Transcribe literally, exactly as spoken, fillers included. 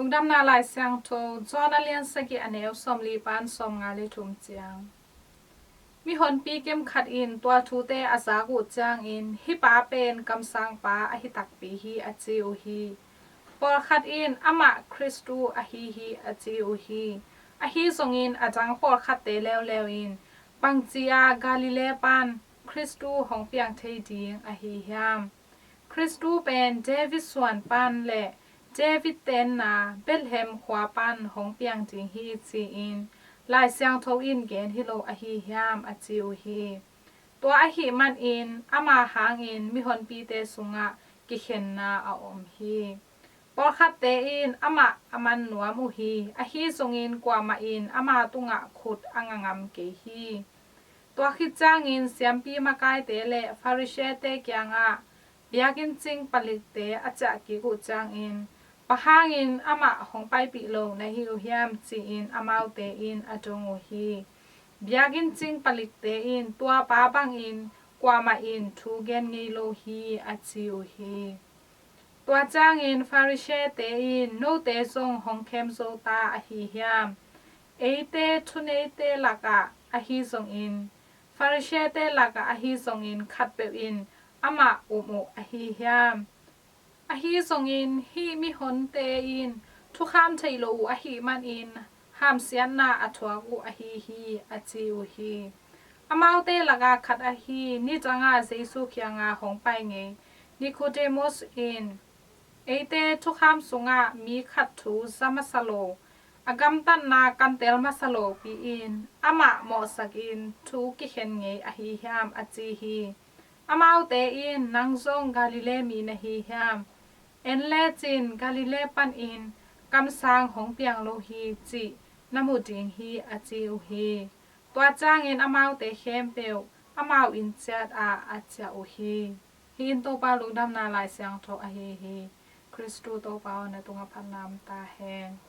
Lungdamna Lai Siangtho, John a lian sagih, a neu sawmli pan sawmnga le thum ciang. Mihonpi kem khat in tua thute a zak uh ciangin, "Hih pa pen kamsangpa ahi takpi hi," a ci uh hi. Pawlkhat in, "Amah Khristu ahi hi," a ci uh hi. Ahi zongin a dang pawlkhatte leuleu in, "Bangci-a Galilee pan Khristu hong piang thei ding ahi hiam? Khristu pen David suan pan le David tenna Bethlehem khua pan hong piang ding hi, ci-in Lai Siangtho in gen hi lo ahi hiam?" a ci uh hi. Tua ahih manin ama hangin mihonpite sungah kikhenna a om hi. Pawlkhatte in amah a man nuam uh hi. Ahi zongin kuamah in ama tungah khut a nga ngam kei hi. Tua khit ciangin siampi makaite le Farisee-te kiangah biakinn cing palikte a ciah kik uh ciangin, "Bang hangin amah hong paipih lo na hi uh hiam?" ci-in amaute in a dong uh hi. Biakinn cing palikte in, "Tua pa bangin kuamah in thu gen ngei lo hi," a ci uh hi. Tua ciangin Farisee-te in, "Note zong hong khem zo ta ahi hiam? Eite thuneite lakah ahi zongin, Farisee-te lakah ahi zongin khatpeuh in amah um uh ahi hiam? Ahi zongin hih mihonte in thukham thei lo uh ahih manin hamsiatna a thuak uh ahi hi," a ci uh hi. Amaute lakah khat ahi, nidangah Jesu kiangah hong pai ngei Nicodemus in, "Eite thukham sungah mi khat thu za masa lo, a gamtatna kan tel masa lopi-in amah mawhsakin thu kikhen ngei ahi hiam?" a ci hi. Amaute in, "Nang zong Galilee mi na hi hiam? En lecin Galilee panin kamsang hong piang lo hi cih na mu ding hi," a ci uh hi. Tua ciangin amaute khempeuh amau inn ciatah a ciah uh hi. Hih in Topa Lungdamna Lai Siangtho ahi hi. Khristu Topa aw, na tungah phatna om ta hen.